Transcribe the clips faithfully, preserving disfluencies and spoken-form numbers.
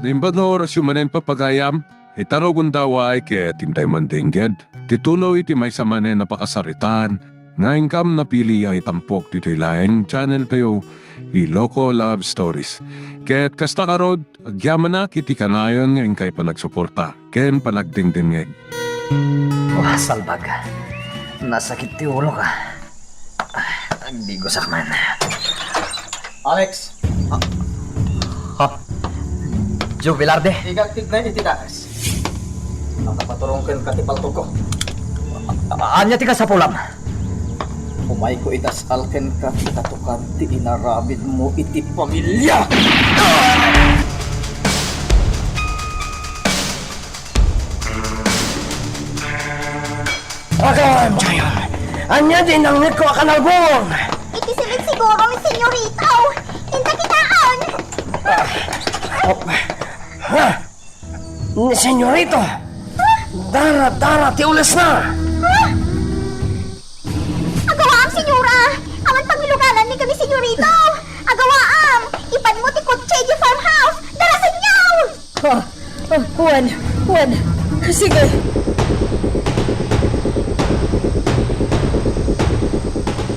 Imbag nga orasyo manen, papagayam, ita rugonda, uray ket intay mandengngeg ti tuloy ti maysa manen a pakasaritaan nga inkam napili a itampok ditoy laeng channel tayo, Iloko Love Stories. Ket kasta ngarud, agyamanak iti kanayon nga inkay panagsuporta ken panagdengdengngeg. Oh, salbag. Nasakit ti ulok. Ah, agdigosak man. Alex! Ah. Ha? Joe Velarde? Igagtig na iti daes. Nakapaturong kenka ti paltogko. A-, ania ti kasapulam? Umayko idasal kenka ti katukan ti inaramidmo iti pamilia! Agawam, Chayon! Ania ti nangngegko a kanalbong? Iti silid siguro ni Senyorito. Inta kitaen! Ah, oh, ha? Ni Senyorito! Dara-dara ti ulesna! Ha? Agawaam, Senyora! Awan pangilugalanmi ken ni Senyorito! Agawaam! Ipanmo ti kotse idiay farmhouse! Darasenyo! Ah, ah, wen, wen. Sige.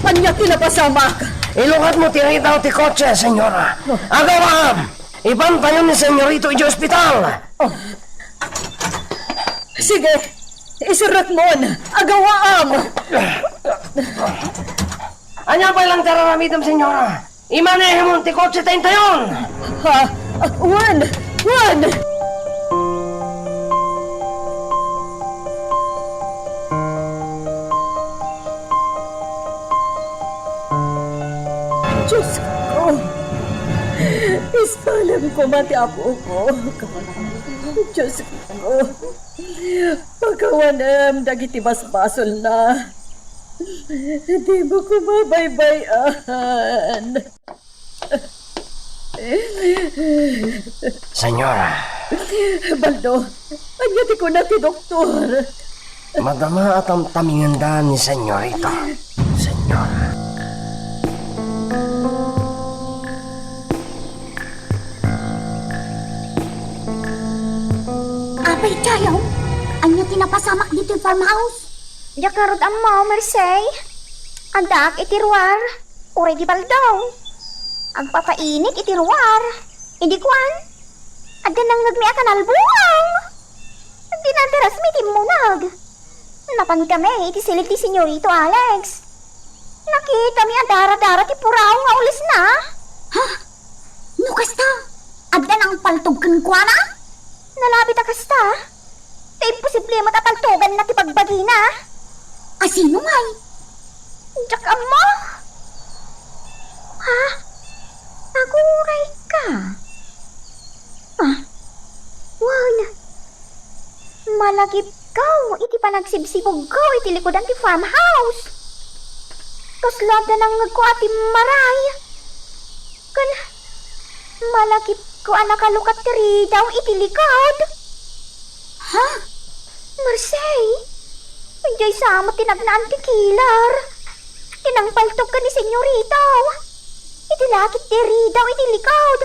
Ania ti napasamak? Ilukatmo ti ridaw ti kotse, Senyora. Oh. Agawaam! Ipantayon ni Senyorito idiay ospital. Oh. Sige. Isuratmon. Agawaam. Ania pay laeng ti ar-aramidem, Senyora? Imanehemon ti kotse ta intayon! Ha? Ah, wen! Wen! Diyos ko! Isalem koma ti apok. Diyos ko! Pakawanem dagiti basbasolna. Dimo koma baybay-an. Senyora. Baldo, ania ti kuna ti doktor? Madama a tamtamingenda ni Senyorito. Senyora. Apay, Chayo, ania ti napasamak ditoy farmhouse? Diak ngarud ammo, Merced. Addaak iti ruar. Uray di Baldo. Agpapainik iti ruar. Idi kuan, adda nangngegmi a kanalbuong. Dinadarasmi ti immuneg. Napan kami iti silid ti Senyorito Alex. Nakitami a dara-dara ti puraw nga ulesna. Ha? No kasta, adda nangpaltog kenkuana? Nalabit a kasta. Ta imposible met a paltoganna ti bagbagina. A sino ngay? Diak ammo. Ha? Aguray ka? Ah, wen. Malagipko iti panagsibsibugko iti likudan ti farmhouse. Kasla adda nangngegko a timmaray. Ken malagipko a nakalukat ti ridaw iti likod. Ha? Merced, idiay sa met ti nagnaan ti killer. Ti nangpaltog ken ni Senyorito. Iti lakit ti ridaw iti likod.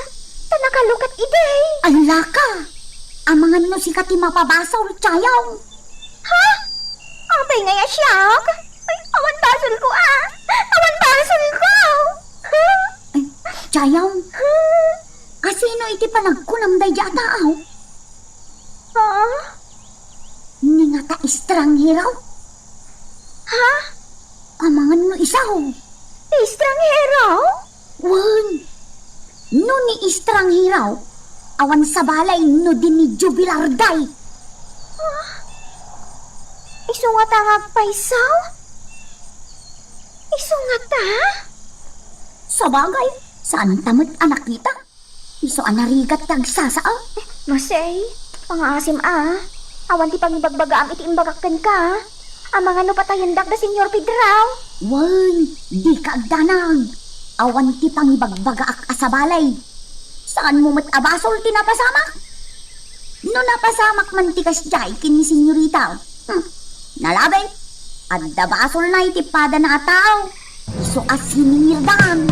Ta nakalukat idi. Allaka! Amangan no sika ti mapabasol, Chayo. Ha? Apay ngay a siak? Ay, awan basolko, a! Awan basolko! Ay, Chayo, a sino iti panagkunam daydi a tao? Ha? Ni ngata estranghero? Ha? Amangan no isu. Estranghero? Wen, no ni estranghero, awan sabali no di ni Joe Velarde. Ah, isu ngata nga agpayso? Isu ngata? Sabagay, saanta met a nakita. Isu a narigat ti agsasao. Merced, pangaasim a. Awan ti pangibagbagaam iti imbagak kenka. Amangan no patayendak da Senyor Pedro. Wen, dika agdanag. Awan ti pangibagbagaak a sabali. Saanmo met a basol ti napasamak? No napasamak man ti kasdiay ken ni Senyorita, hmm, nalabit. Adda basolna iti padana a tao. Isu a sinirdan.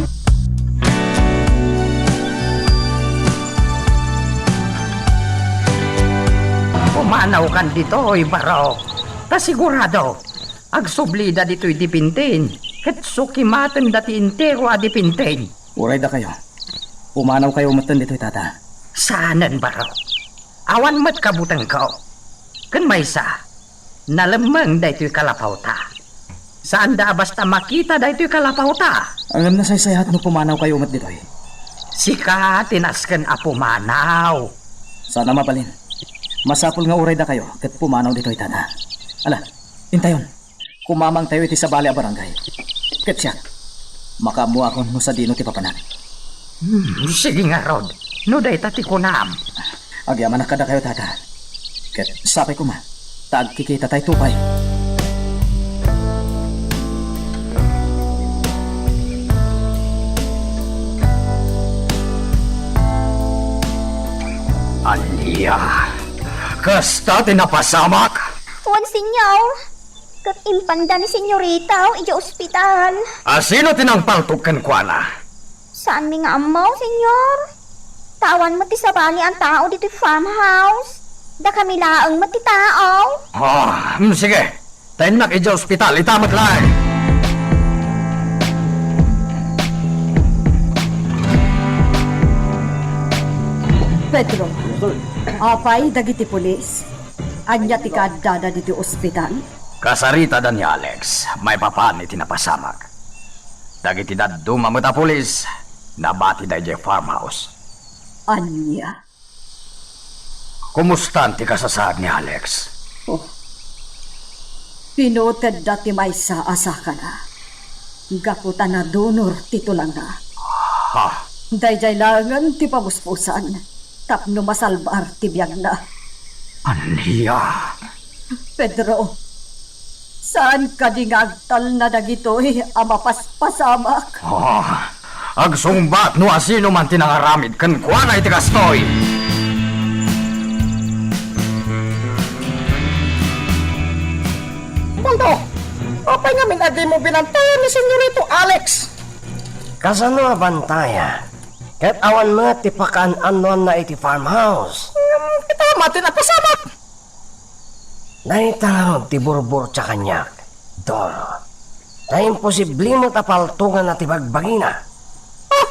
Nawkan ditoy, Barok. Ta sigurado, agsublida ditoy dipintin, ket sukimatenda ti entero a dipintin. Uray dakayo, pumanawkayo metten ditoy, Tata. Saanen, Barok. Awan met kabutengko. Ken maysa, nalemmeng daytoy kalapawta. Saanda a basta makita daytoy kalapawta. Ngem nasaysayaat no pumanawkayo met ditoy. Sika ti nasken a pumanaw. Saan a mabalin. Masapul nga uray dakayo ket pumanaw ditoy, Tata. Ala, intayon. Kumamangtayo iti sabali a barangay. Ket siak, makaammoakon no sadino ti papanak. Hmm, sige ngarud, no dayta ti kunam. Agyamanak kadakayo, Tata. Ket sapay koma, ta agkikitatayo pay. Ania? Kasta ti napasamak? Wen, Señor. Ket impanda ni Senyorito idiay ospital. A, sino ti nangpaltog kenkuana? Saanmi nga ammo, Señor. Ta awan met ti sabali a tao ditoy farmhouse. Dakami laeng met ti tao. Ah, mm, sige. Ta innak idiay ospital, ita met laeng. Pedro, apay dagiti pulis? Ania ti kaaddada ditoy ospital? Kasaritada ni Alex, maipapan iti napasamak. Dagiti dadduma met a pulis, nabatida idiay farmhouse. Ania? Kumustan ti kasasaad ni Alex? Oh. Pinutedda ti maysa a sakana. Gapu ta nadunor ti tulangna. Ha? Daydiay laengen ti pabusbusan tapno masalbar ti biagna. Ania? Pedro, saan kadi nga agtalna dagitoy a mapaspasamak? Ah, agsungbat no asinoman ti nangaramid kenkuana iti kastoy. Baldo, apay ngamin a dimo binantayan ni Senyorito Alex? Kasano a bantayan? Ket awan met ti pakaan-anoanna iti farmhouse. Ngem ita met ti napasamak. Dayta ngarud ti burburtia kaniak, Doro. Ta imposible met a paltoganna ti bagbagina. Ah!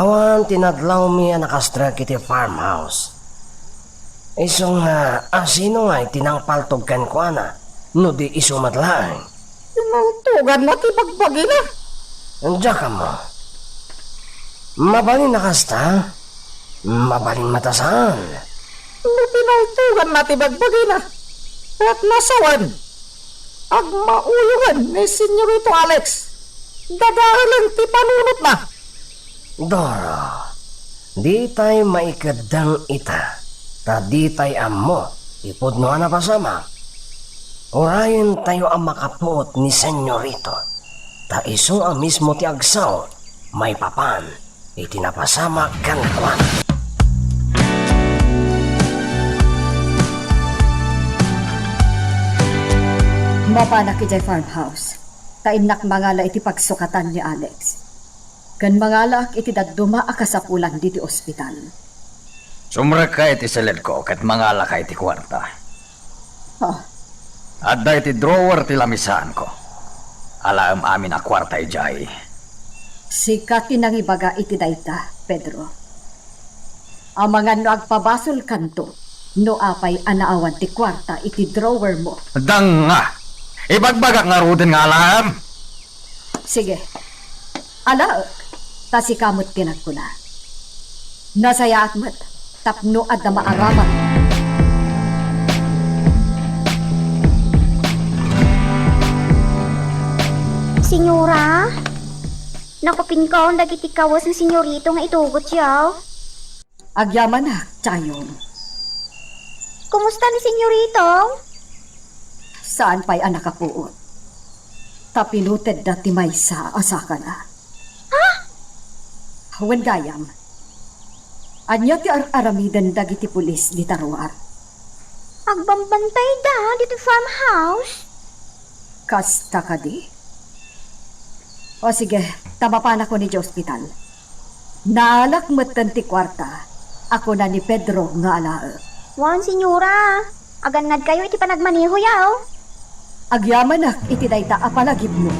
Awan ti nadlawmi a nakastrek iti farmhouse. Isu nga, asino ngay ti nangpaltog kenkuana, no di isu met laeng? Pinaltoganna ti bagbagina. Diak ammo. Mabalin a kasta, mabalin met a saan. No pinaltoganna ti bagbagina, ket nasawen, agmauyongen ni Senyorito Alex. Dadaelen ti panunotna. Doro, ditay maikeddeng ita, ta ditay ammo ti pudno a napasamak. Urayentayo a makapuot ni Senyorito, ta isu a mismo ti agsao maipapan iti napasamak kenkuana. Mapanak idiay farmhouse, ta innak mangala iti pagsukatan ni Alex. Ken mangalaak iti dadduma a kasapulan ditoy ospital. Sumrekka iti siledko ket mangalaka iti kuarta. Ah. Adda iti drawer ti lamisaanko. Alaem amin a kuarta idiay. Sika ti nangibaga iti dayta, Pedro. Amangan no agpabasolkanto, no apay a naawan ti kuarta iti drawer mo. Danga! Ibagbagak ngaruden nga alaem. Sige. Alaek, ta sika met ti nagkuna. Nasayaat met tapno adda maaraman. Senyora, nakupinkon dagiti kawes ni Senyorito nga itugotyo. Agyamanak, Chayon. Kumusta ni Senyorito? Saan pay a nakapuot. Ta pinutedda ti maysa a sakana. Ha? Wen gayam. Ania ti ar-aramiden dagiti pulis dita ruar? Agbambantayda ditoy farmhouse. Kasta kadi? O sige, ta mapanakon idiay ospital. Naalak metten ti kuarta a kuna ni Pedro nga alaek. Wen, senyora. Agannadkayo iti panagmanehoyo. Agyamanak iti dayta a palagipmo.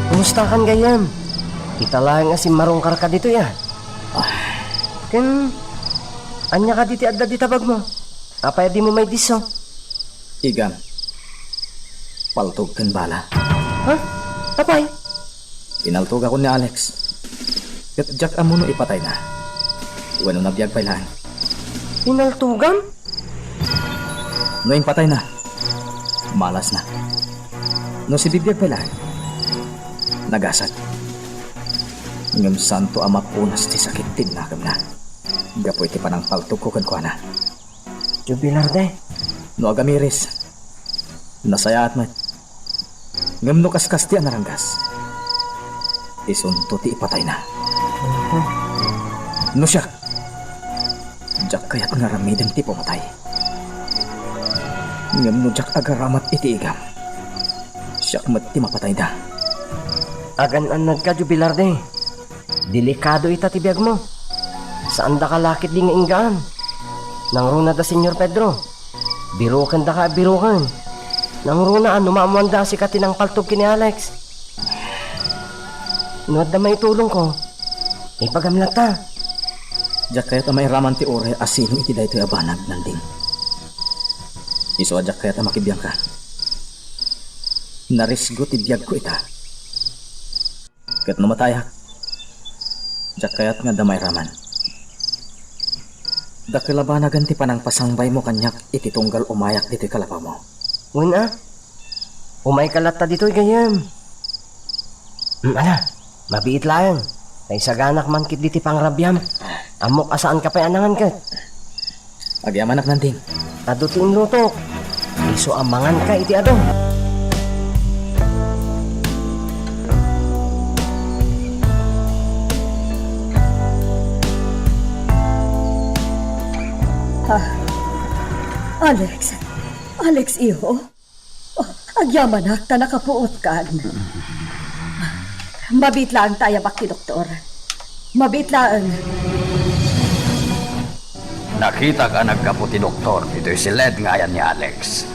Kumustakan, gayyem? Ita laeng a simmarungkarka ditoy, a? Ken, ania kadi ti adda dita bagmo? Apay a dimo maidisso? Igam, paltog ken bala. Ha? Apay? Pinaltogakon ni Alex. Ket diak ammo no ipatayna wenno nabiag pay laeng. Pinaltogam? No impatayna, malasna. No sibibiag pay laeng, nagasat. Ngem saanto a mapunas ti sakit ti nakemna gapu iti panangpaltogko kenkuana. Jubilar de. No agamiris, nasayaat met. Ngem no kaskasti a naranggas, isunto ti ipatayna. No siak, diak kayat nga aramiden ti pamatay. Ngem no diak agaramat iti igam, siak met ti mapatayda. Agan-annadka, Jubilar de. Delikado ita ti biagmo. Saandaka la ketdi nga inggaan. Nangruna da Señor Pedro. Birukendaka a biruken. Nangruna a no maammoanda a sika ti nangpaltog ken ni Alex. No adda maitulongko, ibagam latta. Diak kayat a mairaman ti uray a sino iti daytoy a banag, Nanding. Isu a diak kayat a makibiangka. Narisgo ti biagko ita. Ket no matayak, diak kayat nga adda mairaman. Dakkel a banagen ti panangpasangbaymo kaniak iti tunggal umayak ditoy kalapawmo. Wen a, umayka latta ditoy, gayyem. Mm, ala, mabiit laeng. Ta isaganak man ketdi ti pangrabiam. Ammok a saanka pay a nangan ket. Agyamanak, Nanding. Adu ti inlutok. Isu a manganka iti adu. Ah, Alex. Alex, iho. Oh, agyamanak ta nakapuotkan. Mabiit laeng ta ayabak ti doktor. Mabiit laeng. Nakitak a naggapu ti doktor ditoy siled nga ayan ni Alex.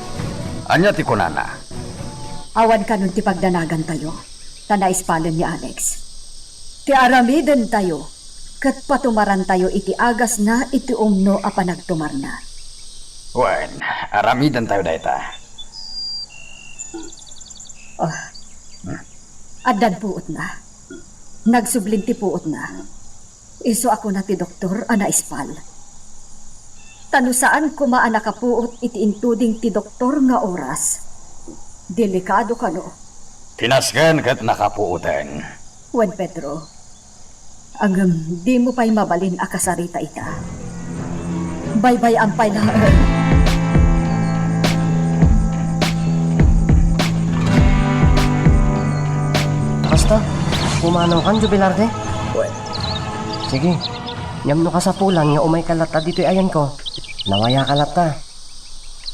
Ania ti kunana? Awan kanon ti pagdanagantayo, ta naispalen ni Alex. Ti aramidentayo, ket patumarantayo iti agasna iti umno a panagtumarna. Wen, aramidentayo dayta. Ah, addan puotna. Nagsublin ti puotna. Isu a kuna ti doktor a naispal. Ta no saan koma a nakapuot iti intuding ti doktor nga oras, delikado kano. Kinasken ket nakapuoten. Wen, Pedro, ngem dimo pay mabalin a kasarita ita. Baybay-am pay laeng. Basta, pumanawkan, Jubilar de. Wen. Sige, ngem no kasapulan nga umayka latta ditoy ayanko, nawayaka latta.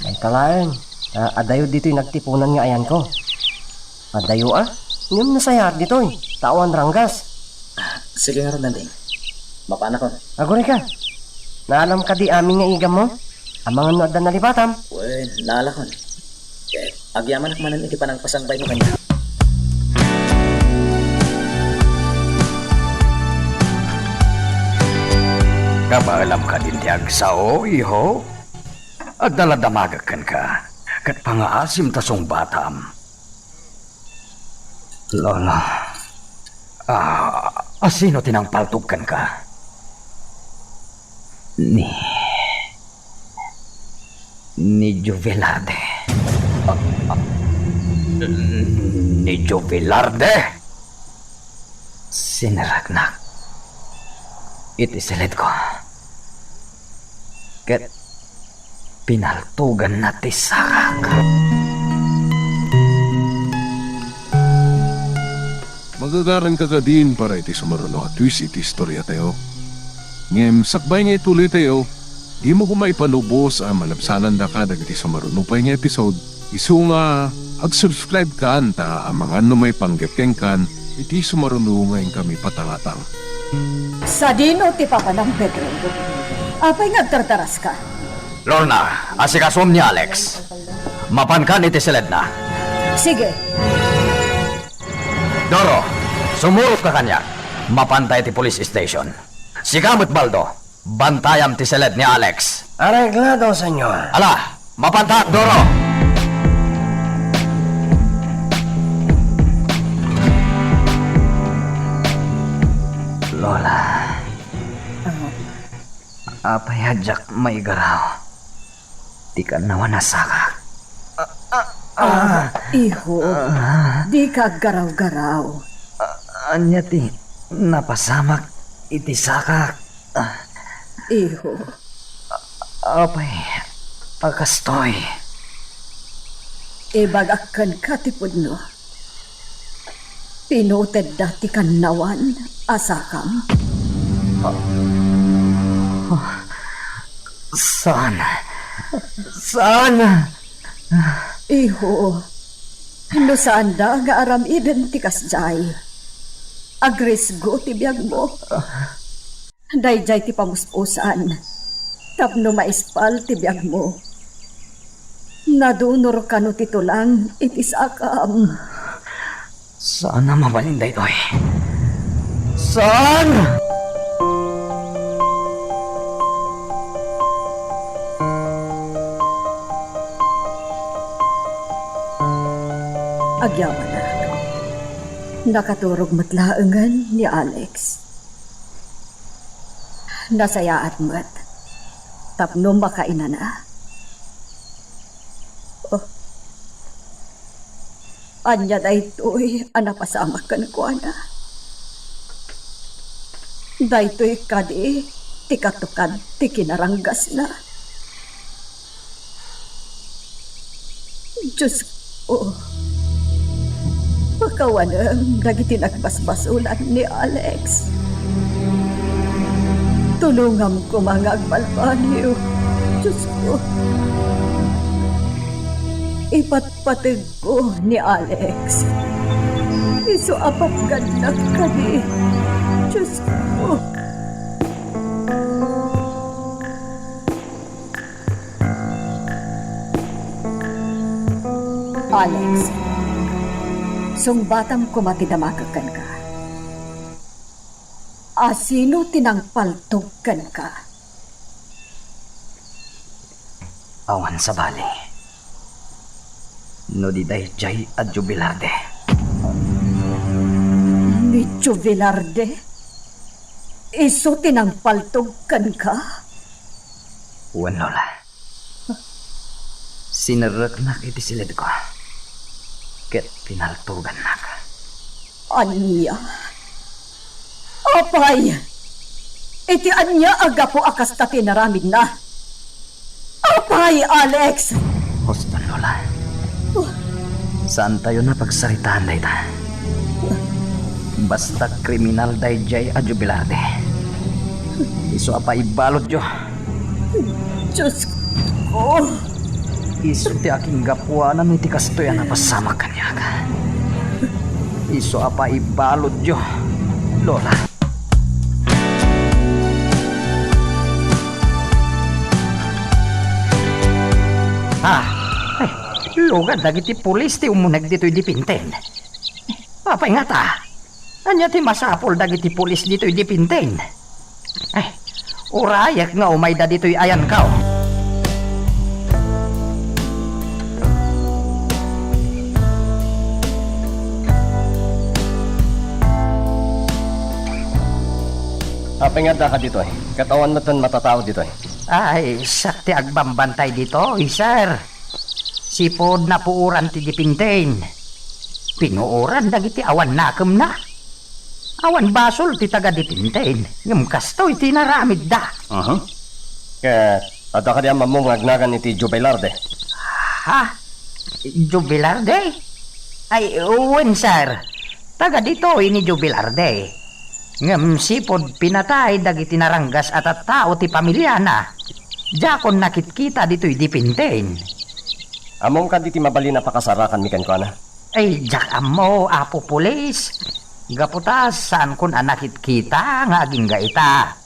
Dayta laeng, ta adayo ditoy nagtipunan nga ayanko. Adayo a, ngem nasayaat ditoy, ta awan ranggas. Sige ngarud, Nanding. Mapanakon. Agurayka. Naalam kadi amin nga igammo? Amangan no adda nalipatam? Wen, naalakon. Ket agyamanak manen iti panangpasangbaymo kaniak. Kabaelam kadin ti agsao, iho? Adda la damagek kenka, ket pangaasim ta sungbatam. Lolo, a, a sino ti nangpaltog kenka? Ni, ni Jovelarde. A, a, ni Jovelarde? Sinereknak iti siledko. Ket pinaltoganna ti sakak. Magagaranka kadin para iti sumaruno a twist iti istoriatayo. Ngem sakbay nga ituloytayo, dimo koma ipalubos a malabsanandaka dagiti sumaruno pay nga episode. Isu nga, ag-subscribe kan ta amangan no maipanggep kenkan Iti sumaruno nga inkami patangatang. Sadino ti papanam, Pedro? Apay nga agtardaraska? Lorna, asikasom ni Alex. Mapankan iti siledna. Sige. Doro, sumurot ka kaniak. Mapanta iti police station. Sika met, Baldo. Bantayam ti siled ni Alex. Areglado, senyor. Ala, mapanta, Doro! Lola, apay a diak maigaraw ti kannawan a sakak? Ah, iho, dika aggaraw-garaw. Ania ti napasamak iti sakak? Iho. Apay a kastoy? Ibagak kenka ti pudno. Pinutedda ti kannawan a sakam. Saan? Saan? Iho, no saanda nga aramiden ti kasdiay, agrisgo ti biagmo. Daydiay ti pamuspusan tapno maispal ti biagmo. Nadunor kano ti tulang iti sakam. Saan a mabalin daytoy. Saan? Agyamanak. Nakaturog met laengen ni Alex. Nasayaat met tapno makainana. Oh. Ania daytoy a napasamak kenkuana? Daytoy kadi ti katukad ti kinaranggasna? Diosko, pakawanem dagiti nagbasbasolan ni Alex. Tulongam koma nga agbalbaliw, Diosko. Ipatpateg ko ni Alex. Isu a patgannak kadi, Diosko. Alex, sungbatam koma ti damakek kenka. Asino ti nangpaltog kenka? Awan sabali. No di daydiay a Jubilarde. Ni Jubilarde? Isu ti nangpaltog kenka? Wen, Lola. Sinerreknak iti siledko ket pinaltogannak. Ania? Apay? Iti ania a gapu a kasta ti inaramidna? Apay, Alex? Huston, Lola. Saantayon a pagsaritaan dayta. Basta kriminal daydiay a Jubilarde. Isu a paibaludyo. Diosko. Isu ti akinggapuanan iti kastoy a napasamak kaniak. Isu a paibaludyo, Lola. Ah, eh, lugan dagiti pulis ti umuneg ditoy dipinten. Apay ngata? Ania ti masapul dagiti pulis ditoy dipinten? Eh, urayek nga umayda ditoy ayanko. Apay nga addaka ditoy? Ket awan metten matatao ditoy. Ay, siak ti agbambantay ditoy, sir. Sipud napuoran ti dipinten. Pinuoran dagiti awan nakemna. Awan basol ti taga-dipinten, ngem kastoy ti inaramidda. Mhm. Ket adda kadi ammom nga agnagan iti Jubilarde? Ha? Jubilarde? Ay, wen, sir. Taga ditoy ni Jubilarde. Ngem sipud pinatay dagiti naranggas a tattao ti pamiliana, diakon nakitkita ditoy dipinten. Ammom kadi ti mabalin a pakasarakanmi kenkuana? Ay, diak ammo, Apo Pulis. Gapu ta saankon a nakitkita nga agingga ita.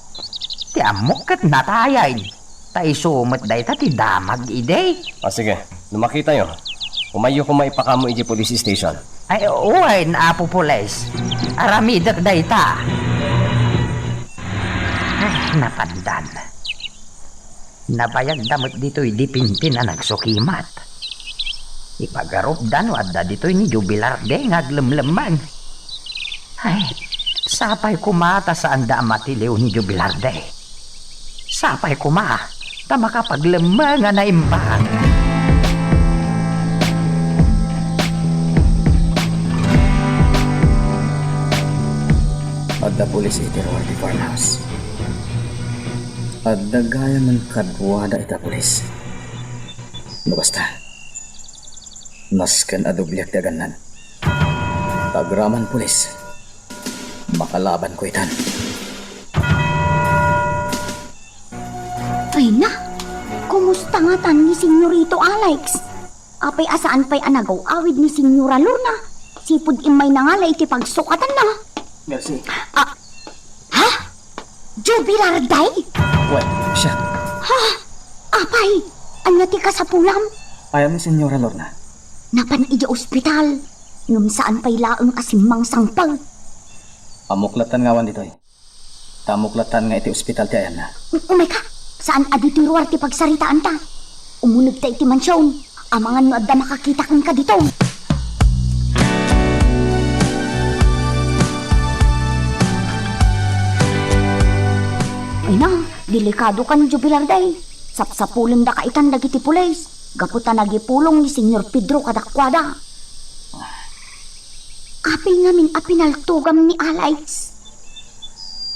Ti ammok ket natayen. Ta isu met dayta ti damag idi. Ah, sige. No makitayo, umayyo koma ipakaammo iti police station. Ay, wen, Apo Pulis. Aramidek dayta. Ay, napandan. Nabayagda met ditoy dipintin a nagsukimat. Ipagarupda no adda ditoy ni Jubilarde nga aglemlemmeng. Ay, sapay koma ta saanda a matiliw ni Jubilarde. Sapay koma ta makapaglemmeng a naimbag. Adda pulis iti ruar ti farmhouse. Adda gayamen kaduada ita pulis. No kasta, nasken a dobliak ti agannad. Agraman pulis, makalabanko itan. Ay na, kumusta ngatan ni Senyorito Alex? Apay a saan pay a nagaw-awid ni Senyora Lorna? Sipud immay nangala iti pagsukatanna. Mercy. Ah, ha? Jubilarde? Wen, siak. Ha? Apay, ania ti kasapulam? Ayan ni Senyora Lorna. Napan idiay ospital, ngem saan pay laeng a simmangsangpet. Ammok lattan nga awan ditoy. Ta ammok lattan nga iti ospital ti ayanna. U-, umay ka, saan a ditoy ruar ti pagsaritaanta. Umunegta iti mansion. Amangan no adda makakita kenka ditoy. Ay na, delikadoka ni Jubilarde. Sapsapulendaka itan dagiti pulis. Gapu ta nagipulong ni Senyor Pedro kadakuada. Apay ngamin a pinaltogam ni Alex?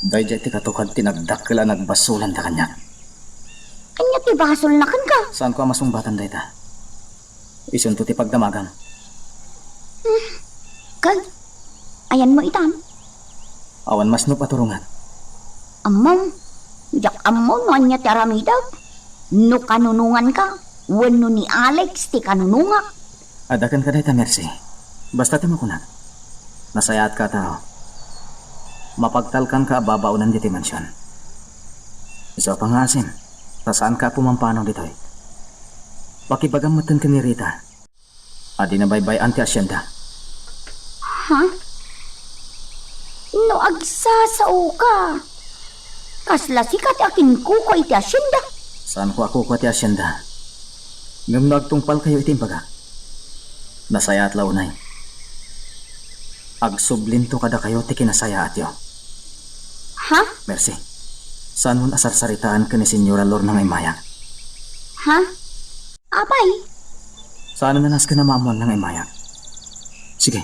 Daydiay ti katukad ti nagdakkel a nagbasolanda kaniak. Ania ti basolna kenka? Saanko a masungbatan dayta. Isunto ti pagdamagam. Hmm. Ket, ayanmo itan? Awan masnop a turongak. Ammom, diak ammo no ania ti aramidek. No kanunonganka, wenno ni Alex ti kanunongak. Adda kenka dayta, Mercy. Basta ti makunak. Nasayaatka a tao. Mapagtalkanka a babaonen ditoy mansion. Isu a pangngaasim, ta saanka a pumampanaw ditoy. Pakibagam metten ken ni Rita a dina baybay-an ti asienda. Ha? No agsasaoka, kasla sika ti akinkukua iti asienda? Saanko a kukua ti asienda. Ngem no agtungpalkayo iti imbagak, nasayaat la unay. Agsublinto kadakayo ti kinasayaatyo. Ha? Mercy, saanmon a sarsaritaan ken ni Senyora Lorna nga immayak. Ha? Apay? Saan a nasken a maammoanna nga immayak. Sige,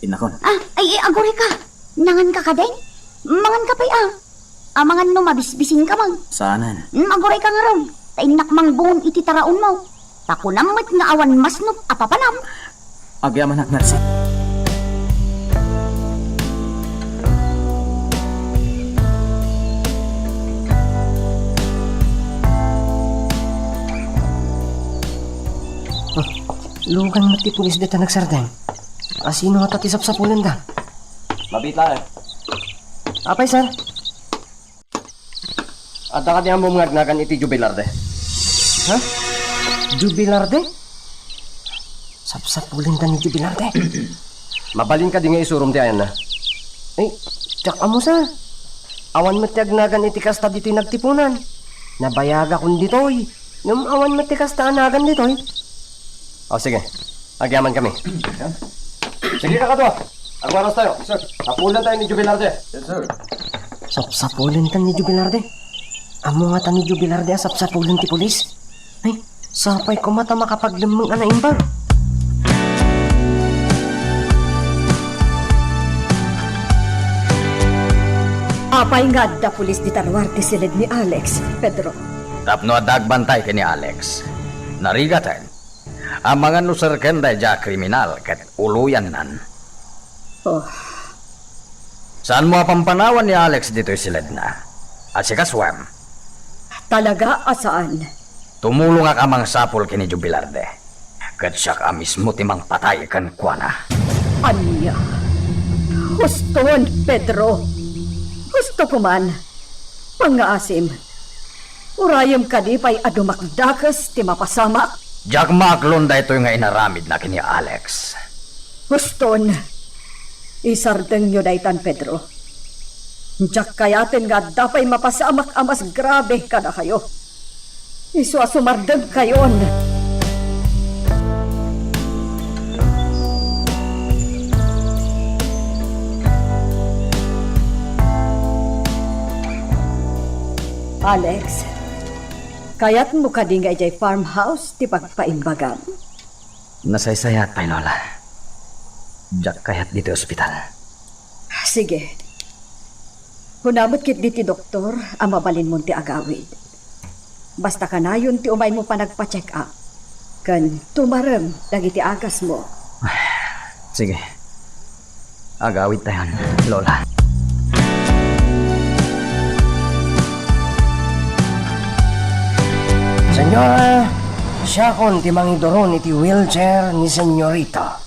innakon. Ah, ay, ay, aguray ka. Nangan ka kadin? Mangan ka pay, ah. Amangan no mabisbisin ka man. Saanen. Mm, aguray ka ngarud. Ta innak mangbungom iti taraonmo. Ta kunam met nga awan masnop a papanam. Agyamanak, Mercy. Ah, lugan met ti pulis dita nagsardeng. Asino ngata ti sapsapulenda? Mabit laeng. Apay, sir? Adda kadi ammom nga agnagan iti Jubilarde? Ha? Jubilarde? Sapsapulenda ni Jubilarde. Mabalin kadi nga isurom ti ayanna? Eh, diak ammo sa. Awan met ti agnagan iti kasta ditoy nagtipunan. Nabayagakon ditoy. Ngem awan met ti kasta a nagan ditoy. O, sige. Agyaman kami. Sige, kakadua. Agwaras tayo. Sir. Sapulan tayo ni Jubilarde. Yes, sir. Sapsapulan tayo ni Jubilarde? Ammo ngata ni Jubilarde a sapsapulan ti pulis? Ay, sapay koma ta makapaglemmeng a naimbag. Apay nga adda pulis dita ruar ti siled ni Alex, Pedro? Tapno adda agbantay ken ni Alex. Narigaten. Amangan no serken daydiay a kriminal ket uloyannan. Oh. Saanmo a pampanawan ni Alex ditoy siledna? Asikasuem. Talaga a saan. Tumulongak a mangsapul ken ni Jubilarde. Ket siak a mismo ti mangpatay kenkuana. Ania? Huston, Pedro. Husto koman. Pangngaasim. Urayem kadi pay a dumakdakes ti mapasamak? Diak maaklon daytoy nga inaramidna ken ni Alex. Huston, isardengyo daytan, Pedro. Diak kayaten nga adda pay mapasamak a mas grabe kadakayo. Isu a sumardengkayon. Alex, kayatmo kadi nga idiay farmhouse ti pagpaimbagam? Nasaysayaat pay, Lola. Diak kayat ditoy ospital. Sige. Kuna met ketdi ti doktor a mabalinmon ti agawid. Basta kanayon ti umaymo panagpa-check-up ken tumarem dagiti agasmo. Sige. Agawidtayon, Lola. Senyora, siakon ti mangiduron iti wheelchair ni Senyorita.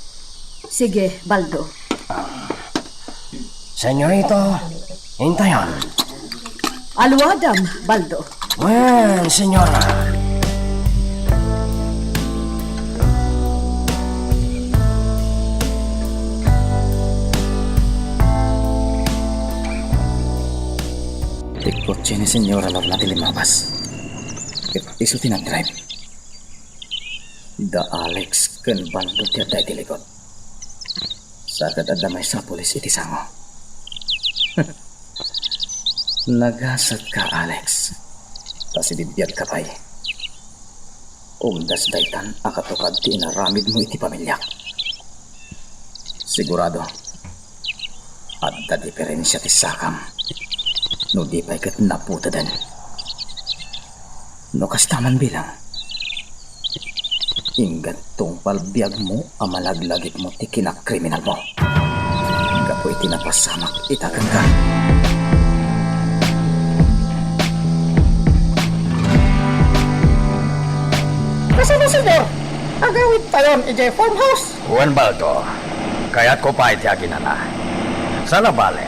Sige, Baldo. Senyorita, intayon. Aluadam, Baldo. Wen, senyora. Ti kotse ni Senyora Lorna ti limmabas. Ket isu ti nagdrive. Da Alex ken Baldo ti adda iti likod. Sa ket adda maysa a pulis iti sango. Nagasatka, Alex. Ta sibibiagka pay. Umdas daytan a katukad ti inaramidmo iti pamiliak. Sigurado, adda diferensia ti sakam no di pay ket naputeden. No kasta man bilang, inggan tungpal biagmo a malaglagipmo ti kinakriminalmo. Gapu iti napasamak ita kenka. Kasano, Senyor? Agawidtayon idiay farmhouse? Wen, Baldo, kayatko pay ti aginana. Sana bale,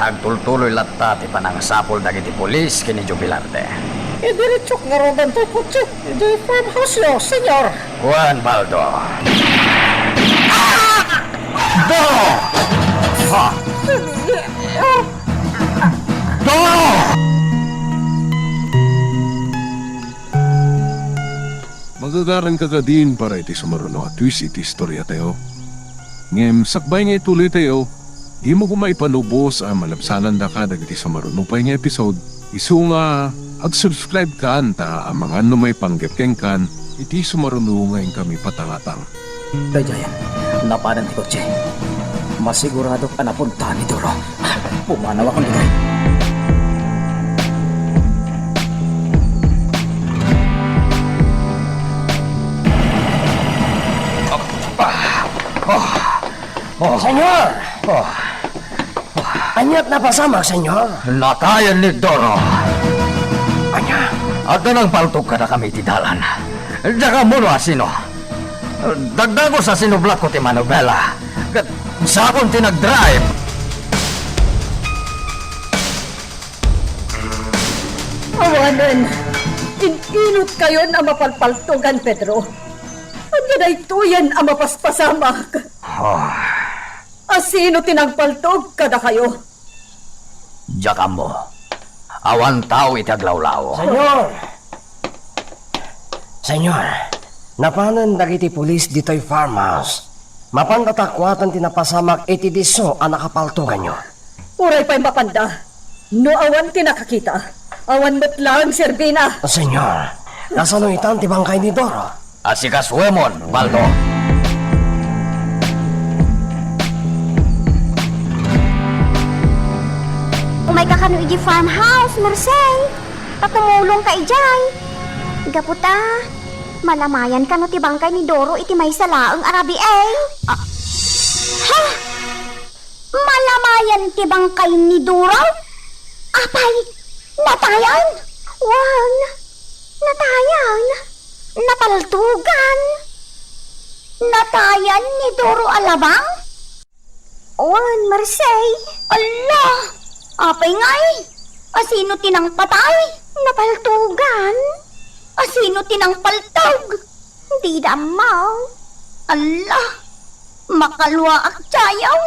agtultuloy latta ti panangasapul dagiti pulis ken ni Jubilarte. Idiretsok ngaruden toy kotse idiay farmhouse-yo, Senyor. Wen, Baldo. Do! Ha! Do! Magagaranka kadin para iti sumaruno a twist iti istoriatayo. Ngem sakbay nga ituloytayo, dimo koma ipanubos a malabsanandaka dagiti sumaruno pay nga episode, isu nga ag-subscribe kan ta amangan no maipanggep kenkan iti sumaruno nga inkami patangatang. Daydiayen, napadan ti kotse. Masiguradok a napunta ni Doro. Pumanawakon ditoy. Oh, oh, oh. Senyor! Oh. Ania't napasamak, Senyor? Natayen ni Doro. Ania? Adda nangpaltog kadakami iti dalan. Diak ammo no asino. Dagdagus a sinublatko ti manubela, ket siakon ti nagdrive. Awanen, in-inutkayon a mapalpaltogan, Pedro. Ania daytoyen a mapaspasamak? Oh. Asino ti nangpaltog kadakayo? Diak ammo. Awan tao iti aglawlaw. Senyor! Senyor, napanen dagiti pulis ditoy farmhouse. Mapanda ta kuaten ti napasamak iti disso a nakapaltoganyo. Uray pay mapanda. No awan ti nakakita, awan met laeng serbina. Senyor, kasano itan ti bangkay ni Doro? Asikasuemon, Baldo. Umayka kano idiay farmhouse, Mersey. Ta tumulongka idiay. Gapu ta, malamayan kano ti bangkay ni Doro iti maysa laeng a rabii. Ah. Ha? Malamayan ti bangkay ni Doro? Apay, natayan? Wen, natayan. Napaltogan. Natayan ni Doro a labang? Wen, Marcel. Alla! Apay ngay? Asino ti nangpatay? Napaltogan. Asino ti nangpaltog? Dida ammo. Alla! Makaluaak, Tiayong.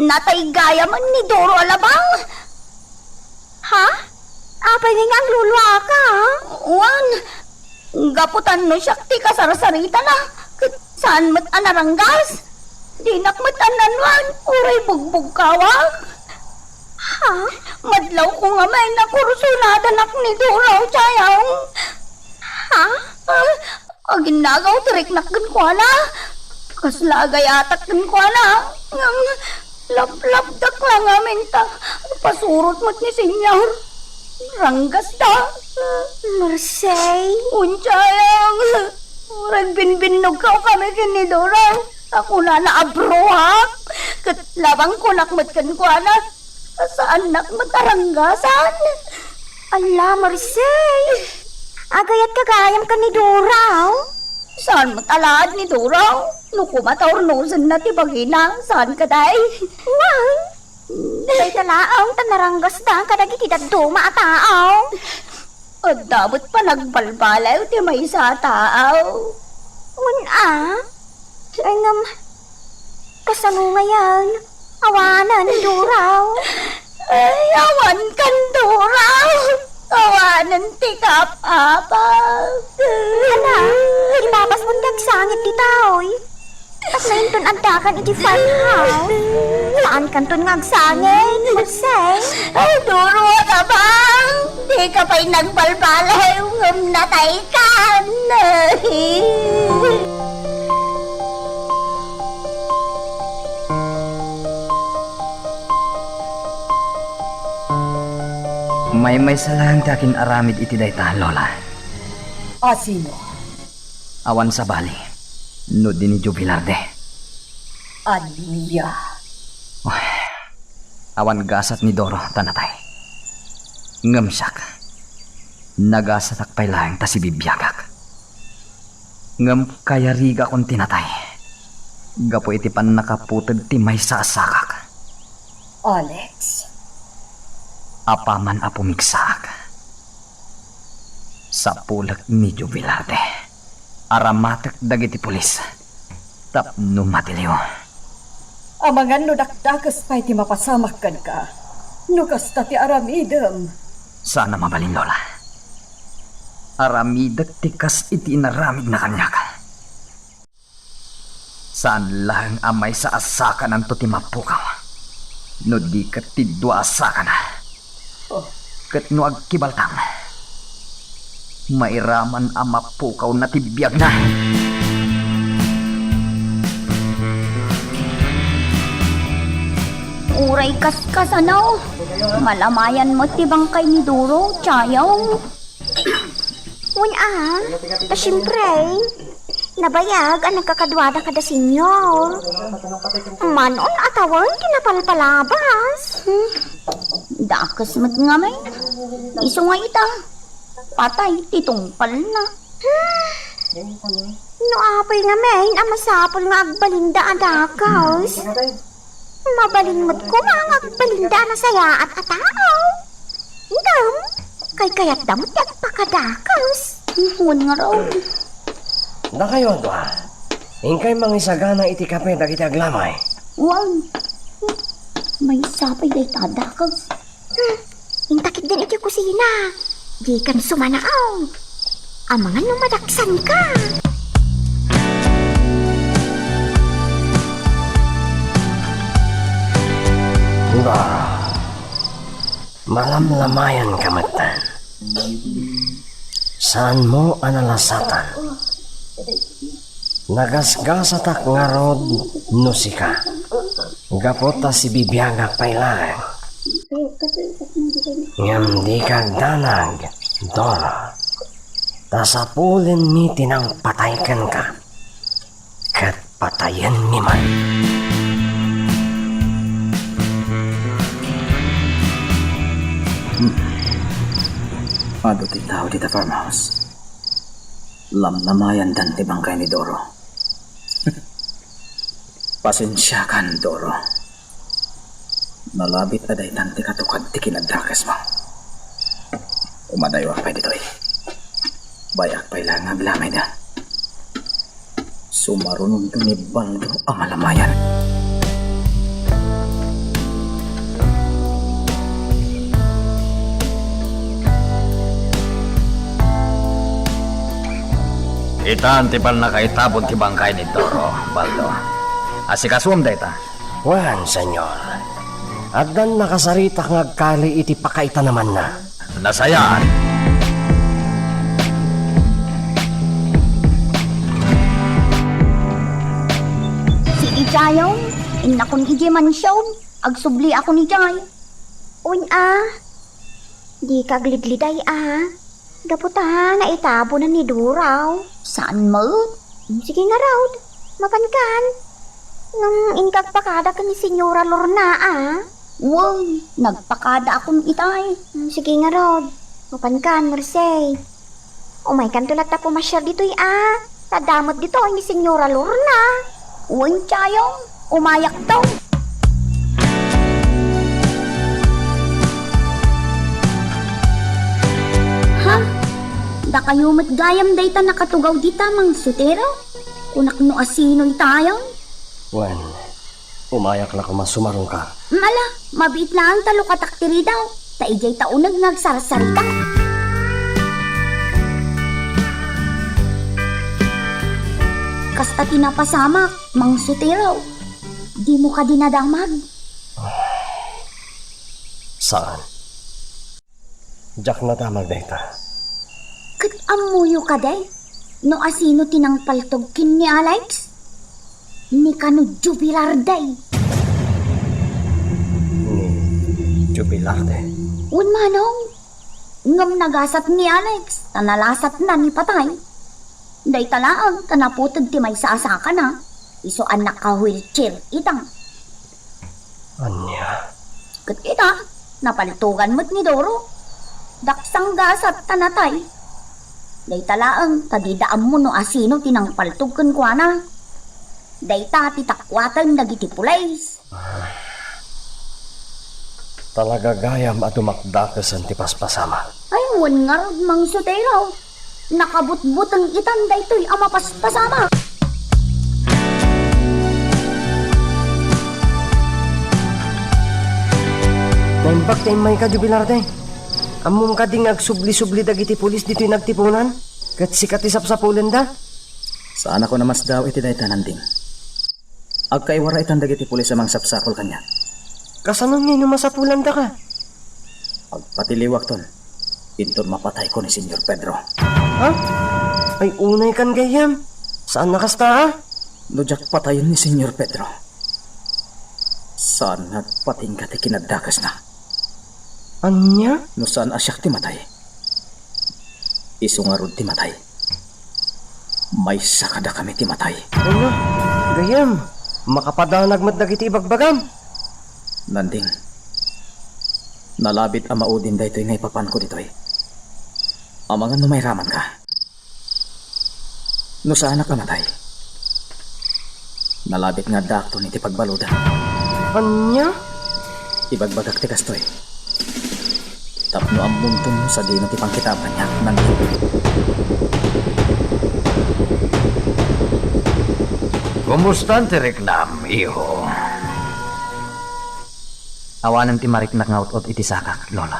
Natay gayamen ni Doro a labang. Ha? Apay nga agluluaka? Wen, gapu ta no siak ti kasarsaritana, ket saan met a naranggas. Dinak met a nanuan, uray bugbugkawak. Ha? Madlawko ngamin a kursunadanak ni Doro, Tiayong. Ha? Ah, aginnagaw ti riknak kenkuana. Kasla agayatak kenkuana. Ngem laplapdak la ngamin ta pasurot met ni Señor. Ranggasda. Merced. Wen, Tiayong. Ragbinbinnogkaw kami ken ni Doro. Ta kunana a bruhak. Ket labangkonak met kenkuana. Saannak met a ranggasan. Alla, Marcel! Agayatka gayam ken ni Doro? Saan met a laad ni Doro? No koma ta urnosenna ti bagina, saan kadi? Wen, dayta laeng ta naranggasda kadagiti dadduma a tao. Adda met panagbalbaliw ti maysa a tao. Wen a? Ay, ngem, kasano ngayen? Awanen, Doro. Ay, awan kan Doro. Awanen ti kap-apak. Hala, ibabasmon ti agsangit ditoy. Kasla inton addakan iti farmhouse. Saan kanton nga agsangit, Marcel? Ay, Doro, tabang! Dika pay nagbalbaliw, ngem nataykan! Maymaysa laeng ti akin-aramid iti dayta, Lola. Asino? Awan sabali, no di ni Joe Velarde. Ania? Uy, awan gasat ni Doro ta natay. Ngem siak, nagasatak pay laeng ta sibibiagak. Ngem kayarigakon ti natay gapu iti pannakaputed ti maysa a sakak. Alex? Apaman a pumigsaak, sapulek ni Joe Velarde. Aramatek dagiti pulis tapno matiliw. Amangan no dakdakes pay ti mapasamak kenka, no kasta ti aramidem. Saan a mabalin, Lola. Aramidek ti kas iti inaramidna kaniak. Saan laeng a maysa a sakananto ti mapukaw, no di ket ti dua a sakana. Oh. Ket no agkibaltang, mairaman a mapukawna ti biagna. Uray kaskasano, malamayan met ti bangkay ni Doro, Tiayong. Wen a, ta siempre, nabayag a nagkakaduada kada senior. Manon a tawen ti napalpalabas. Hmm. Dakes met ngamin. Isu nga ita, patay ti tungpalna. Hmm. No apay ngamin a masapul nga agbalinda a dakes. Mabalin met koma nga agbalinda a nasayaat a tao. Ngem, kaykayatda met ti agpakadakes. Wen ngarud. Dakayo a dua, inkay mangisagana iti kape dagiti aglamay. Wen. Maysa pay dayta a dakes. Hmm, inta ketdin iti kusina. Dikan sumanaw. Amangan no madaksanka. Ba, malamlamayanka metten. Saanmo a nalasatan. Nagasgasatak ngarud no sika, gapu ta sibibiagak pay laeng. Ngem dika agdanag, Doro, ta sapulenmi ti nangpatay kenka, ket patayenmi man. Hmm. Adu ti tao dita farmhouse. Lamlamayandan ti bangkay ni Doro. Pasensiakan, Doro. Nalabit a daytan ti katukad ti kinaddakesmo. Umadayoak pay ditoy. Bay-ak pay la nga aglamayda. Sumarunonto ni Baldo a malamayan. Itan ti pannakaitabon ti bangkay ni Doro, Baldo. Asikasuem dayta. Wen, Senyor. Addan nakasaritak nga agkali iti pakaitanamanna. Nasayaat. Si Ijayong, innakon idiay mansion, agsubliakon idiay. Wen a, dika aglidliday a. Gapu ta naitabonan ni Doro. Saan met? Sige ngarud, mapankan. Ngem inka agpakada ken ni Senyora Lorna a. Wen, nagpakadaakon itay. Sige ngarud, mapankan, Merced. Umaykanto latta pumasiar ditoy a. Ta adda met ditoy ni Senyora Lorna. Wen, Chayong, umayakto. Ha? Dakayo met gayam dayta nakatugaw dita, Mang Sotero? Kunak no asino itay. Wen, umayak la koma sumarungkar. Ala, mabiit laeng ta lukatak ti ridaw, ta idiay ta uneg nga agsarsarita. Kasta ti napasamak, Mang Sotero. Dimo kadi nadamag? Saan. Diak nadamag dayta. Ket ammoyo kadi no asino ti nangpaltog ken ni Alex? Ni kano Jubilar day. Ni Jubilar day? Wen manong. Ngem nagasat ni Alex, ta nalasatna ni patay. Dayta laeng ta naputeg ti maysa a sakana, isu a naka-wheelchair ita. Ania? Ket ita, napaltogan met ni Doro. Daksang gasat ta natay. Dayta laeng ta dida ammo no asino ti nangpaltog kenkuana. Dayta ti takuaten dagiti pulis. Talaga gayam a dumakdakesen ti paspasamak. Ay, wen ngarud, Mang Sotero. Nakabutbuteng itan daytoy a mapaspasamak. Naimbag ta immayka, Jubilar day. Ammom kadi nga agsubli-subli dagiti pulis ditoy nagtipunan? Ket sika ti sapsapulenda? Saanakon a masdaaw iti dayta, Nanding. Agkaiwara itan dagiti pulis a mangsapsapul kaniak. Kasano ngay no masapulandaka? Agpatiliwakton, inton mapatayko ni Señor Pedro. Ha? Ay, unaykan gayyem. Saan a kasta, a? No diak patayen ni Señor Pedro, saan nga agpatingga ti kinaddakesna. Ania? No saan a siak ti matay, isu ngarud ti matay. Maysa kadakami ti matay. Ania? Gayyem, makapadanag met dagiti ibagbagam. Nanding, nalabit a maudin daytoy nga ipapanko ditoy. Amangan no mairamanka. No saanak a matay, nalabit nga addaakton iti pagbaludan. Ania? Ibagbagak ti kastoy tapno ammonton no sadino ti pangkitaam kaniak, Nanding. Kumustan ti riknam, iho? Awanen ti mariknak nga ut-ot iti sakak, Lola.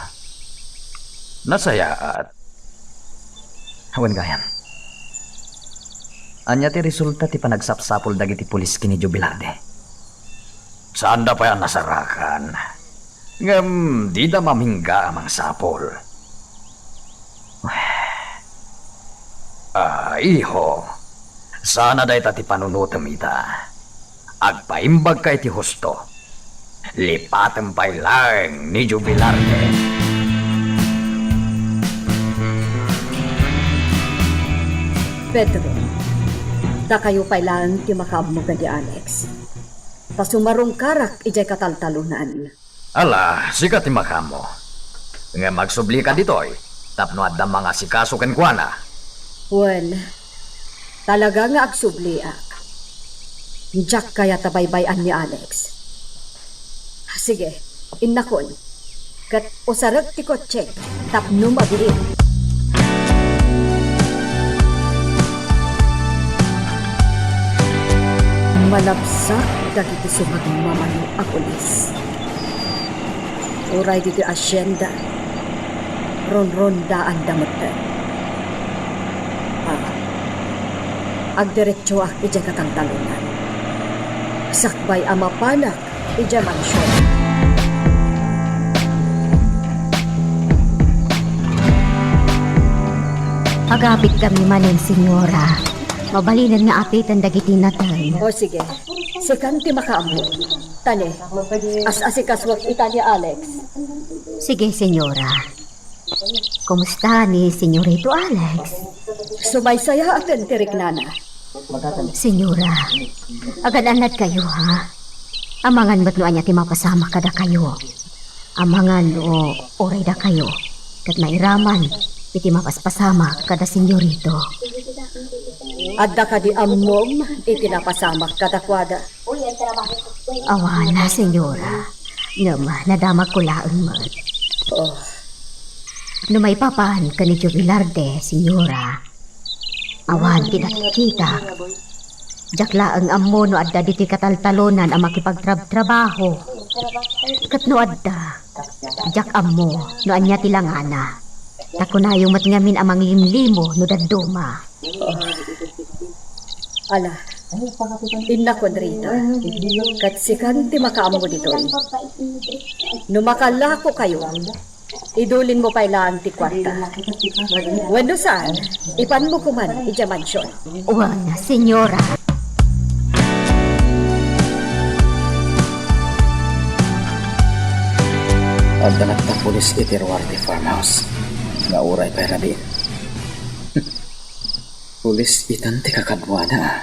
Nasayaat. Wen gayam. Ania ti resulta ti panagsapsapul dagiti pulis ken ni Jubilar day? Saanda pay a nasarakan. Ngem dida mamingga a mangsapul. Ah, iho, saan a dayta ti panunotem ita. Agpaimbagka iti husto. Lipatem pay laeng ni Jubilar day. Pedro, dakayo pay laeng ti makaammo ken ni Alex. Ta sumarungkarak idiay kataltalonan. Ala, sika ti makaammo. Ngem agsublika ditoy tapno adda mangasikaso kenkuana. Wen, talaga nga agsubliak. Diak kayat a baybay-an ni Alex. Sige, Innakon, ket usarek ti kotse tapno mabiit. Malabsak dagiti sumagmamano a pulis. Uray ditoy asienda, ronrondaanda metten. Ah, agdiretsoak idiay kataltalonan. Sakbay a mapanak idiay mansion. Agapitkami manen, Senyora. Mabalinen nga apiten dagiti nateng. O, sige. Sikan ti makaammo. Tani, as-asikasuak ita ni Alex. Sige, Senyora. Kumusta ni Senyorito Alex? Sumaysayaaten ti riknana. Senyora, agan-annadkayo, ha? Amangan met no ania ti mapasamak kadakayo. Amangan no uray dakayo ket mairaman iti mapaspasamak kada Senyorito. Adda kadi ammom iti napasamak kadakuada? Awan, Senyora. Ngem nadamagko laeng met. Oh. No maipapan ken ni Jubilarde, Senyora, awan ti nakikita. Diak laeng ammo no adda ditoy kataltalonan a makipagtrabtrabaho. Ket no adda, diak ammo no ania ti langana. Ta kunayo met ngamin a manglimlimo no dadduma. Ala, innakon, Rita, ket sikan ti makaammo ditoy. No makalakokayo, idulinmo pay laeng ti kuarta. Wenno saan, ipanmo koman idiay mansion. Wen, Senyora. Adda nagtapulis iti ruar ti farmhouse nga uray pay rabii. Pulis itan ti kakaduana.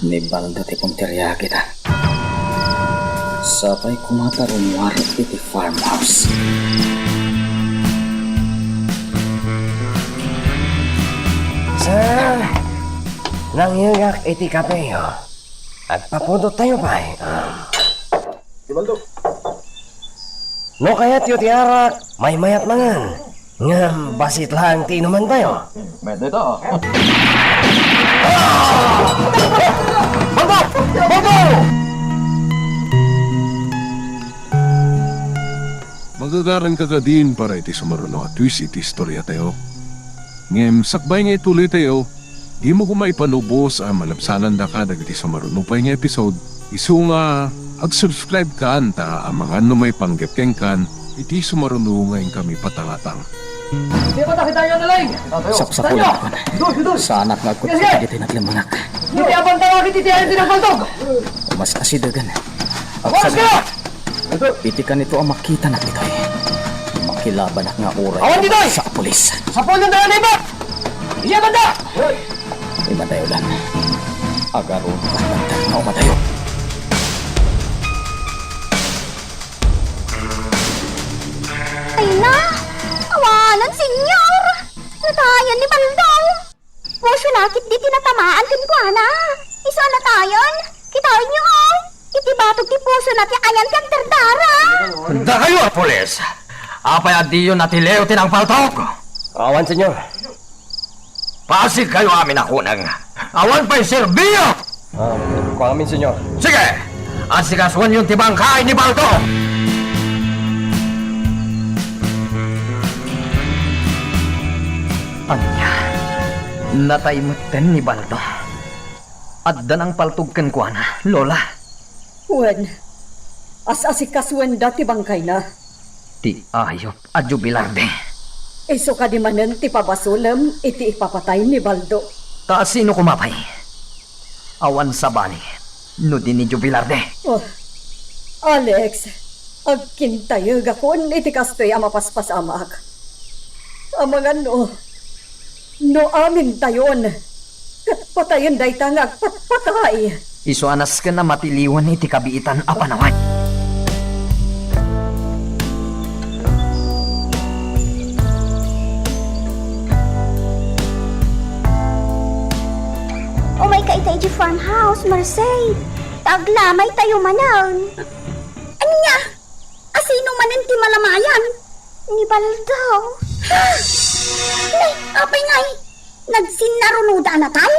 Ni Baldo ti punteria kita. Sapay koma ta rummuar iti farmhouse. Sir, nangyegak iti kapeyo. Agpapudottayo pay. Ah. Di Baldo. No kayatyo ti arak, maymayat mangan. Ngem bassit laeng ti inumantayo. Mayat dayta, ah. Baldo! Baldo! Magagaranka kadin para iti sumaruno a twist iti istoriatayo. Ngem sakbay nga ituloytayo, dimo koma ipanubos a malabsanandaka dagiti sumaruno pay nga episode, isu nga ag-subscribekan ta amangan no maipanggep kenkan iti sumaruno nga inkami patangatang. Di ba nakita niyo na lang? Sapsapulakon. Dudol, dudol. Saanak nga agkutko dagiti naglemmanak. Ditoy a banda, ditoy a banda. Mas asidegen. Oras ka! Iti kanito a makitanak ditoy, makilabanak nga uray. Awan ditoy! Sa pulis. Sa pulis na naiba! Iya banda! Imadayo lang. Agarod ka, nagtag na umadayo. Ay na! Awanan, Senyor! Natayan ni Baldo! Puso na ket ditoy natamaan kenkuana. Isu a natayan. Kitaenyo, oh. Iti batog ti pusona ti ayan ti agdardara. Dakayo a pulis! Apay a diyo natiliw ti nangpaltog? Awan, Senyor. Pasigkayo amin a kuneng. Awan pay serbiyo! Ah, kuamin, Senyor. Sige! Asikasuenyon ti bangkay ni Baldo! Ania? Natay metten ni Baldo? Adda nangpaltog kenkuana, Lola? Wen, as-asikasuenda ti bangkayna. Ti ayop a Jubilarde. Isu kadi manen ti pabasolem iti ipapatay ni Baldo. Ta sino koma pay? Awan sabali no di ni Jubilarde. Oh, Alex, agkintayegakon iti kastoy a mapaspasamak. Amangan no, no amintayon, ket patayen dayta nga agpatpatay. Isu a nasken a matiliwen iti kabiitan a panawen. Umayka ita idiay farmhouse, Marseille. Ta aglamaytayo manen. Ania No manen ti malamayan? Ni Baldo. Ha? Nay, apay ngay? Nagsinnarunoda a natay?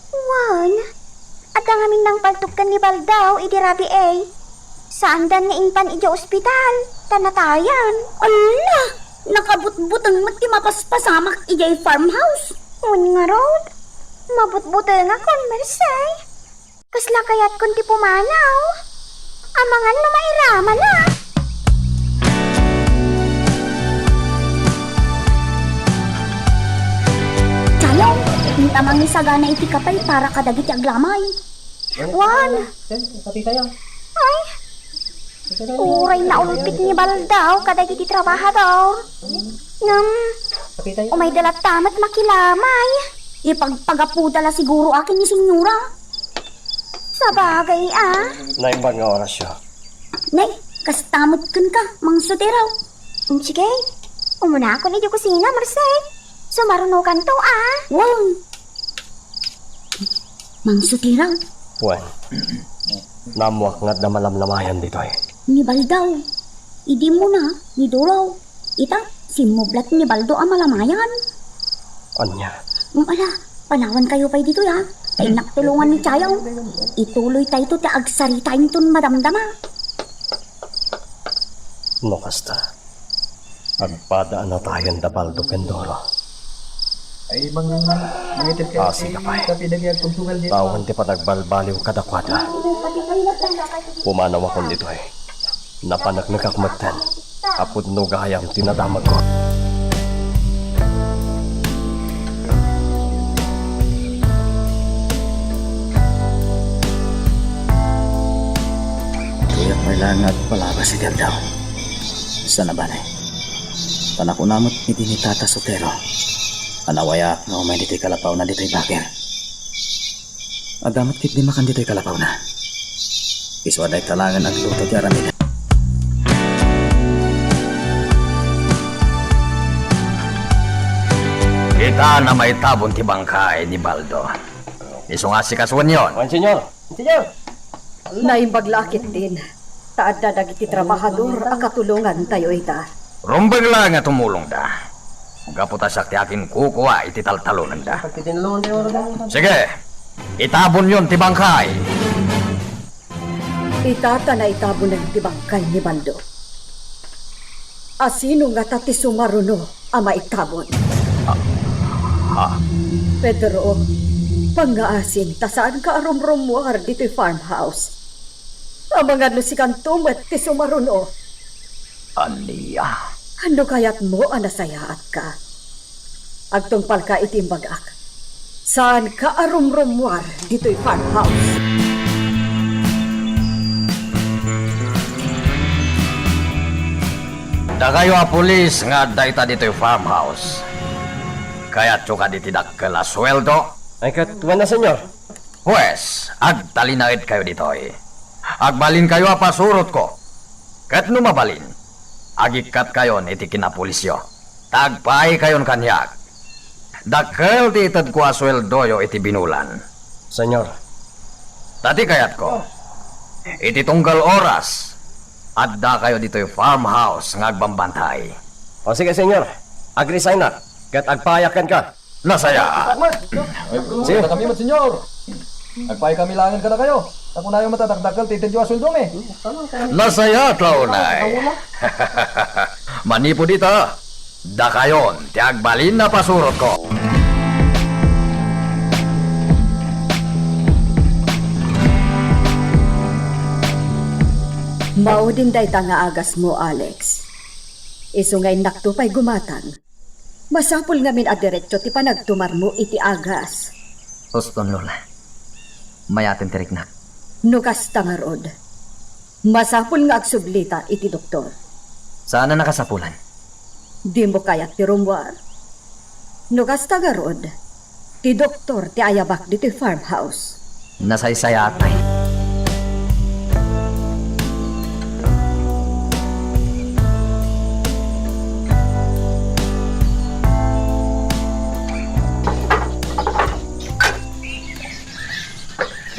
Wen, adda ngamin nangpaltok ken ni Baldo idi rabii. Saanda nga impan idiay ospital, ta natayan. Ala, nakabutbuteng met ti mapaspasamak idiay farmhouse. Wen ngarud, mabutbutengakon, Merced. Kasla kayatkon ti pumanaw. Amangan no mairaman a. Chayaw, inta mangisagana iti kapay para kadagiti aglamay. Wen. Ay, uray naulpit ni Baldo kadagiti trabahador. Ngem, umayda latta met makilamay. Ipagpagapuda la siguro a ken ni Senyora. Sabagay a. Naimbag nga orasyo. Nay, kasta met kenka, Mang Sotero. Mm, sige. Umunakon idiay kusina, Merced. Sumarunokanto a. Wen. Mang Sotero. Wen. Naammoak nga adda malamlamayan ditoy. Ni Baldo. Idi muna, ni Duro. Ita, simmublat ni Baldo a malamayan. Ania? Um, ala, panawankayo pay ditoy a. Ta innak tulongan ni Chayaw. Ituloytayto ti agsarita inton madamdama. No kasta, agpada a natayan da Baldo ken Doro. Ay, mang-, mangited kayo. Ah, sige, pay. Tapi dagi agtugtugal di. Tawen ti panagbalbaliw kadakuada. Pumanawakon ditoy. Napaneknekak metten a pudno gayam ti nadamagko. Kayat pay laeng nga agpalabas iti aldaw. Saan a bale? Ta nakuna met idi ni Tata Sotero a nawayaak nga umay ditoy kalapawna ditoy baker. Adda met ketdi makan ditoy kalapawna. Isu a dayta laengen agluto ti aramiden. Itan a maitabon ti bangkay ni Baldo. Isu nga asikasuenyon. Wen, Senyor. Senyor. Naimbag la a ketdin, ta adda dagiti trabahador a katulongantayo ita. Rumbeng laeng a tumulongda. Gapu ta siak ti akinkukua iti taltalonenda. Sige, itabonyon ti bangkay. Ita ta naitabonen ti bangkay ni Baldo. Asino ngata ti sumaruno a maitabon? Ah, ah. Pedro, pangngaasim ta saanka a rumrummuar ditoy farmhouse. Amangan no sikanto met ti sumaruno. Ania? No kayatmo a nasayaatka, agtungpalka iti imbagak. Saanka a rumrummuar ditoy farmhouse. Dakayo a pulis nga adda ita ditoy farmhouse, kayatyo kadi ti dakkel a sueldo? Ay, ket wen a, Senyor. Huwes, agtalinaedkayo ditoy. Agbalinkayo a pasurotko. Ket no mabalin, agikkatkayon iti kinapulisyo, ta agpaaykayon kaniak. Dakkel ti itedko a sueldoyo iti binulan. Senyor. Ta ti kayatko, iti tunggal oras, addakayo ditoy farmhouse nga agbambantay. O sige, Senyor. Agresignak, ket agpaayak kenka. Nasayaat. Sige. Kami met, Senyor. Agpaay kami laengen kadakayo. Ta kunayo met a dakdakkel ti itedyo a sueldomi. Nasayaat la unay. Manipud ita, dakayon ti agbalin a pasurotko. Maudin dayta nga agasmo, Alex. Isu nga innakto pay gumatang. Masapul ngamin a diretso ti panagtumarmo iti agas. Uston, Lola. Mayaten ti riknak. No kasta ngarud, masapul nga agsublita iti doktor. Saan a nakasapulan? Dimo kayat ti rummuar? No kasta ngarud, ti doktor ti ayabak ditoy farmhouse. Nasaysayaat pay.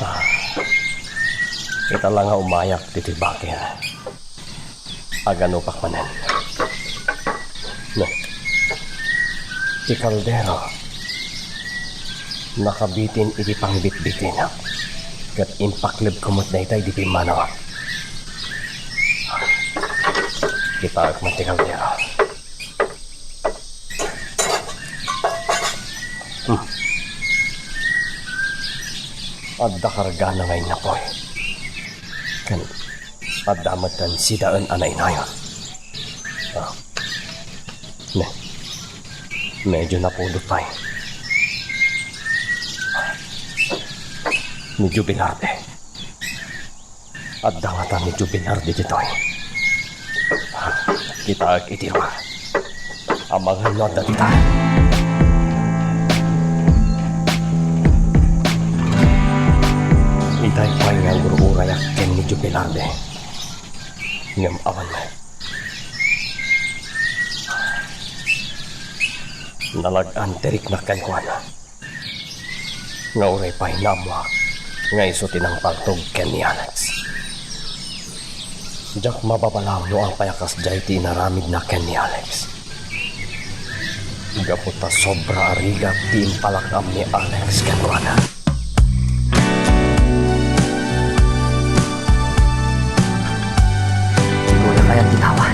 Ah, ita la nga umayak ditoy baker. Aganupak manen. No. Ti kaldero. Nakabitin iti pangbitbitinak. Ket impaklebko met dayta idi pimmanaw. Kitaek met ti kaldero. Hmm. Adda kargana nga innapoy. Ken adda met sidaen a nainayon. Ah. Ne. Medyo napudot pay. Ni Jubilarde. Adda ngata ni Jubilarde ditoy. Kitaek iti lugar. Amangan no adda dita. Itay pay nga agur-urayak ken ni Jubilarde. Ngem awan met. Nalag-an ti riknak kenkuana. Nga uray pay naammoak nga isu ti nangpaltog ken ni Alex. Diak mababalaw no apay a kasdiay ti inaramidna ken ni Alex. Gapu ta sobra a rigat ti impalak-am ni Alex kenkuana. Kuya kayat ti tawa.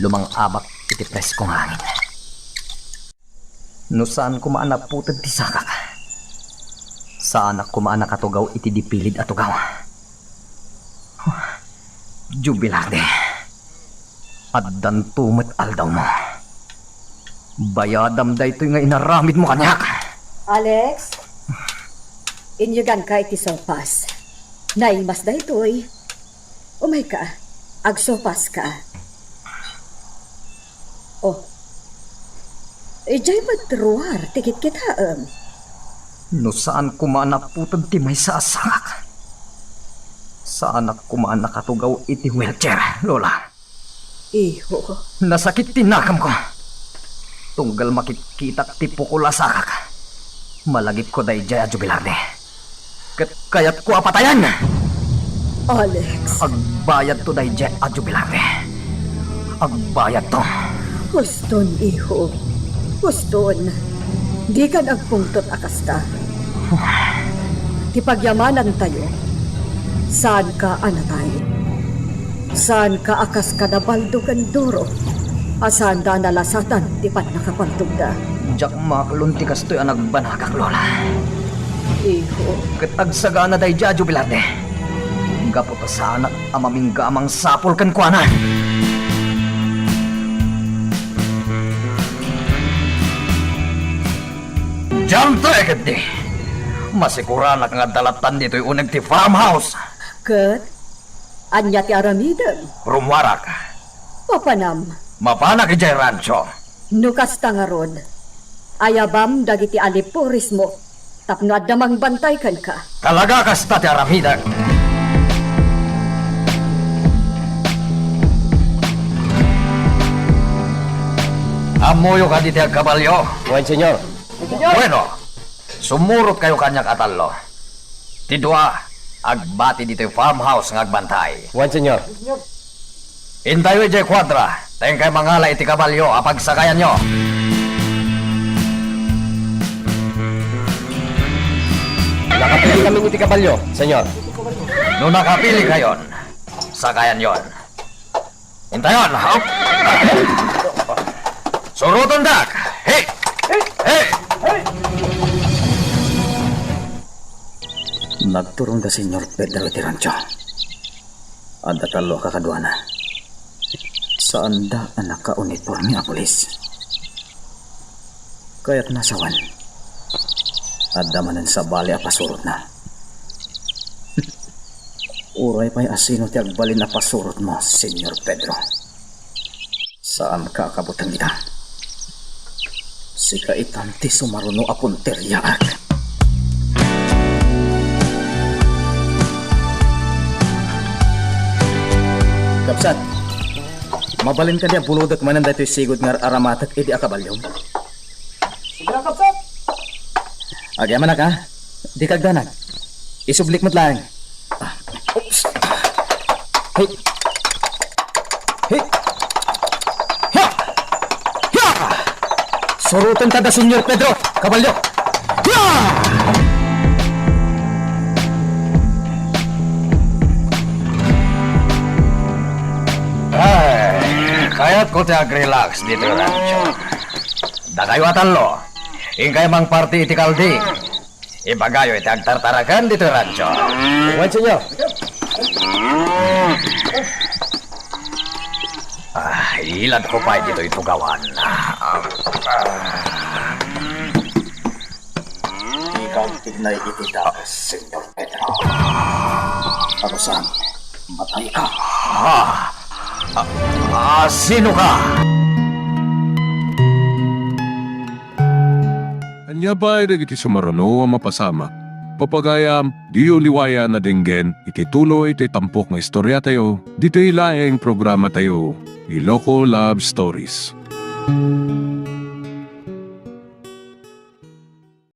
Lumang-abak iti presko nga hangin. No saan koma a naputed ti sakak, saanak koma a nakatugaw iti dipilid a tugaw. Jubilarde, addanto met aldawmo. Bayadam daytoy nga inaramidmo kaniak. Alex, inyeganka iti sopas. Naimas daytoy. Umayka, agsopaska. Oh. Idiay met ruar ti kitkitaem. No saan koma a naputed ti maysa a sakak, saanak koma a nakatugaw iti wheelchair, Lola. Iho. Nasakit ti nakamko. Tunggal makitkitak ti pukol a sakak, malagipko daydiay a Jubilarde. Ket kayatko a patayan. Alex. Agbayadto daydiay a Jubilarde. Agbayadto. Huston, iho. Huston. Dikan agpungtot a kasta. Ti pagyamanantayo, saanka a natay. Saanka a kas kada Baldo ken Doro a saanda a nalasatan ti pannakapaltogda. Diak maklon ti kastoy a nagbanagak, Lola. Iho. Ket agsagana daydiay a Jubilarde. Gapu ta saanak a mamingga a mangsapul kenkuana. Diante ketdi. Masiguranak nga adda lattan ditoy uneg ti farmhouse. Ket ania ti aramidem? Rummuarak. Mapanam. Mapanak idiay rancho. No kasta ngarud, ayabam dagiti alipurismo tapno adda mangbantay kenka. Talaga kasta ti aramidek. Ammoyo kadi ti agkabalio? Wen, senyor. Bueno, sumurotkayo kaniak a tallo. Ti dua, agbati ditoy farmhouse nga agbantay. Wen, senyor. Intayo idiay kuadra, ta inkay mangala iti kabalio a pagsakayanyo. Nakapili kami iti kabalio, senyor. No nakapilikayon, sakayanyon. Intayon, hop! Surotendak! Hey! Hey! Nagturong da Senyor Pedro iti rancho. Adda tallo a kakaduana. Saanda a nakauniporme a pulis. Kayatna sawen, adda manen sabali a pasurotna. Uray pay a sino ti agbalin a pasurotmo, Senyor Pedro. Saanka a kabuteng ita. Sika itan ti sumaruno a punteriaak. Kabsat, mabalin kadi a bulodek manen daytoy sigud nga ar-aramatek idi a kabalio? Sige lang, kabsat. Agyamanak, ha? Dika agdanag. Isublik met laeng. Ah, oops. Hey. Hi! Hiya! Hiya! Surotenta da, Señor Pedro, kabalyo. Hiya! Ay, kayatko ti agrelax ditoy rancho. Dakayo a tallo, inkayo mangparti iti kalding. Ibagayo iti agtartaraken ditoy rancho. Wen, Señor. Ah, iladko pay ditoy tugawan. Ah, ah. Ikaw tignay iti dakes, Señor Pedro. Agusan, matay ka. Ah, ah, ah, sino ka? Ania pay dagiti sumaruno a mapasamak? Pagayam, diyo liwayan a denggen iti tuloy ti tampok nga istoriatayo, ditoy laeng programatayo, Iloko Love Stories.